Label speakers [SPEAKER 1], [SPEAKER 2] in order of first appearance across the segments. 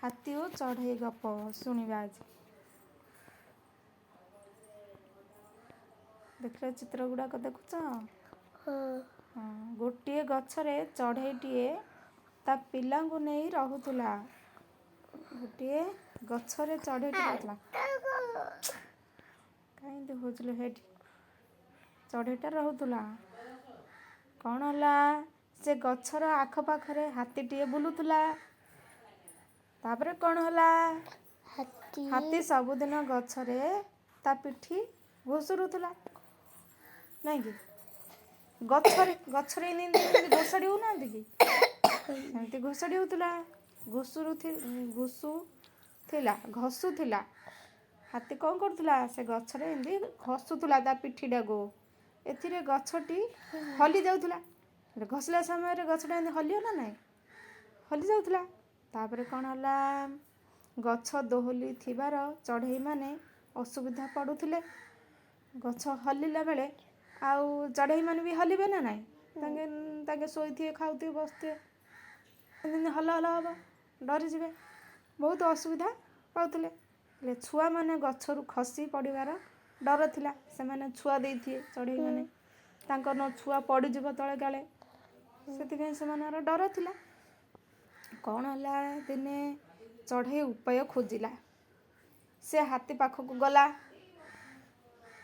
[SPEAKER 1] ହାତୀ ଓ ଚଢ଼େଇ ଗପ ଶୁଣିବା ଆଜି। ଦେଖିଲ ଚିତ୍ର ଗୁଡ଼ାକ ଦେଖୁଛ?
[SPEAKER 2] ହଁ।
[SPEAKER 1] ହଁ, ଗୋଟିଏ ଗଛରେ ଚଢ଼େଇଟିଏ ତା ପିଲାଙ୍କୁ ନେଇ ରହୁଥିଲା। ଗୋଟିଏ ଗଛରେ ଚଢ଼େଇଟି ରହୁଥିଲା। କାହିଁକି ହଉଥିଲୁ ହେଇଠି ଚଢ଼େଇଟା ରହୁଥିଲା। କ'ଣ ହେଲା? ସେ ଗଛର ଆଖପାଖରେ ହାତୀଟିଏ ବୁଲୁଥିଲା। ତାପରେ କ'ଣ ହେଲା?
[SPEAKER 2] ହାତୀ।
[SPEAKER 1] ହାତୀ ସବୁଦିନ ଗଛରେ ତା ପିଠି ଘୁଷୁରୁଥିଲା, ନାଇଁ କି? ଗଛରେ ଗଛରେ ଏମିତି ଏମିତି ଘୋଷାଡ଼ି ହଉନାହାନ୍ତି କି, ସେମିତି ଘୋଷାଡ଼ି ହଉଥିଲା। ଘୁଷୁରୁ ଘୁଷୁ ଥିଲା, ଘଷୁଥିଲା। ହାତୀ କ'ଣ କରୁଥିଲା? ସେ ଗଛରେ ଏମିତି ଘଷୁଥିଲା ତା ପିଠିଟାକୁ। ଏଥିରେ ଗଛଟି ହଲି ଯାଉଥିଲା। ଘଷିଲା ସମୟରେ ଗଛଟା ଏମିତି ହଲିବ ନା ନାହିଁ? ହଲି ଯାଉଥିଲା। ତାପରେ କ'ଣ ହେଲା? ଗଛ ଦୋହଲି ଥିବାର ଚଢ଼େଇମାନେ ଅସୁବିଧା ପଡ଼ୁଥିଲେ। ଗଛ ହଲିଲା ବେଳେ ଆଉ ଚଢ଼େଇମାନେ ବି ହଲିବେ ନା ନାହିଁ? ତାଙ୍କେ ତାଙ୍କେ ଶୋଇଥିବେ, ଖାଉଥିବେ, ବସିଥିବେ, ଏମିତି ହଲ ହଲ ହେବ, ଡରିଯିବେ, ବହୁତ ଅସୁବିଧା ପାଉଥିଲେ। ହେଲେ ଛୁଆମାନେ ଗଛରୁ ଖସି ପଡ଼ିବାର ଡର ଥିଲା। ସେମାନେ ଛୁଆ ଦେଇଥିବେ ଚଢ଼େଇମାନେ, ତାଙ୍କର ଛୁଆ ପଡ଼ିଯିବ ତଳେ କାଳେ, ସେଥିପାଇଁ ସେମାନଙ୍କର ଡର ଥିଲା। କ'ଣ ହେଲା? ଦିନେ ଚଢ଼େଇ ଉପାୟ ଖୋଜିଲା। ସେ ହାତୀ ପାଖକୁ ଗଲା।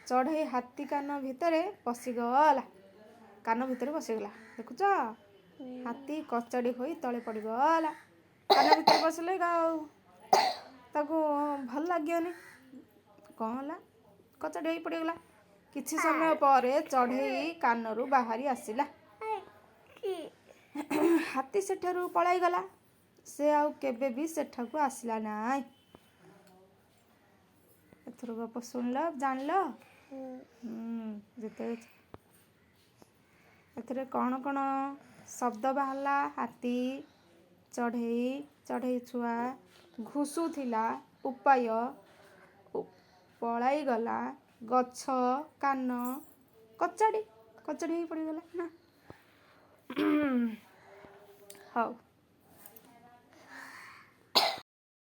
[SPEAKER 1] ଚଢ଼େଇ ହାତୀ କାନ ଭିତରେ ପଶିଗଲା। କାନ ଭିତରେ ପଶିଗଲା, ଦେଖୁଛ? ହାତୀ କଚାଡ଼ି ହୋଇ ତଳେ ପଡ଼ିଗଲା। କାନ ଭିତରେ ପଶିଲେ ଆଉ ତାକୁ ଭଲ ଲାଗିବନି। କ'ଣ ହେଲା? କଚାଡ଼ି ହୋଇ ପଡ଼ିଗଲା। କିଛି ସମୟ ପରେ ଚଢ଼େଇ କାନରୁ ବାହାରି ଆସିଲା। ହାତୀ ସେଠାରୁ ପଳାଇଗଲା। ସେ ଆଉ କେବେ ବି ସେଠାକୁ ଆସିଲା ନାହିଁ। ଏଥର ଗପ ଶୁଣିଲ, ଜାଣିଲ? ଯେତେ ଏଥିରେ କ'ଣ କ'ଣ ଶବ୍ଦ ବାହାରିଲା? ହାତୀ, ଚଢ଼େଇ, ଚଢ଼େଇ ଛୁଆ, ଘୁଷୁଥିଲା, ଉପାୟ, ପଳାଇଗଲା, ଗଛ, କାନ, କଚାଡ଼ି, କଚାଡ଼ି ହେଇ ପଡ଼ିଗଲା ନା? ହଉ।